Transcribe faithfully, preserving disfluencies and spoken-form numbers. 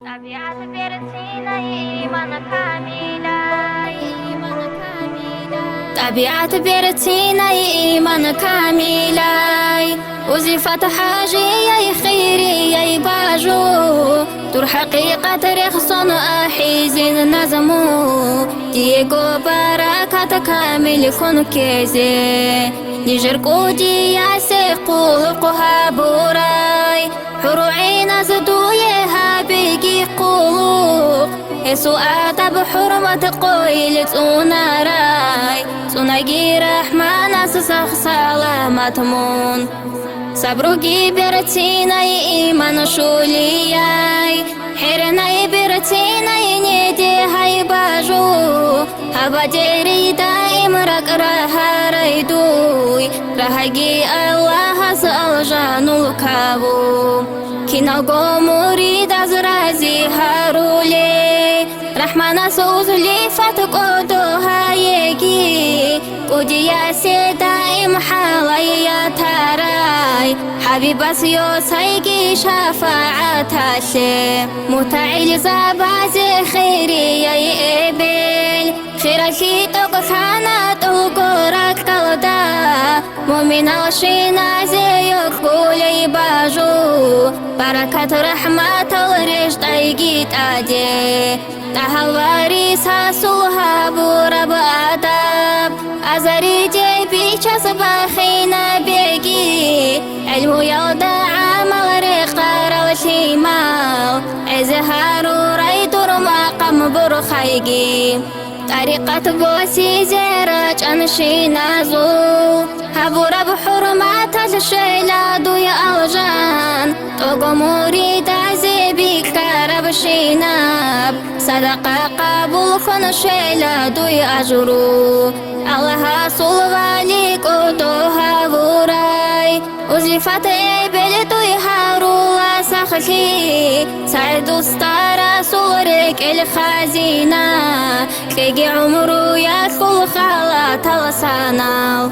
ТӀабигӀат берцинай иман камилай, иман камилай. ТӀабигӀат берцинай иман камилай. Узифат хӀажияй хирияй бажу, дур хӀакъикъат рехсон ахӀизин назму. Диего баракат камил ккун ккезе, нижер кӀудиясе хъулухъ гьабурай. ХӀургӀиназ дуе гьабиги хъулухъ, гьесул адаб-хӀурмат къойил цӀунарай, цӀунаги РахӀманас сах-саламат мун. Сабруги берцинай иман щулияй, хӀеренай берцинай неде гьай бажу, гьабадери даим ракӀ рагьарай дуй, рагьаги Аллагьас алжанул каву. Киналго муридаз рази гьарулей, РахӀманас узлифат кӀодо гьаеги, кӀудиясе даим хӀалай ятарай, ХӀабибас йосайги шафагӀаталъе. МутагӀилзабазе хирияй эбел, хиралъи тӀокӀлъана тӀолго ракьалда, муъминалщиназе йокӀулей бажу, баракат-рахӀматал рещтӀайги тӀаде. ТӀагьал варисасул гьабураб адаб, азариде бичас бахинабеги, гӀелмуялда гӀамал рекъарал лъимал, гӀезе гьарурай дур макъам бурхайги. ТӀарикъат босизе рачӀанщиназул, гьабураб хӀурматалъ щвела дуй алжан, тӀого муридазе бикьарабщинаб, садакъа къабуллъун щвела дуй ажру. Аллагьасул вали кӀодо гьавурай, узлифат эбел дуй гьарула сахлъи, СагӀид устарасул рекӀел хазина, кьеги гӀумруялъул халатал санал.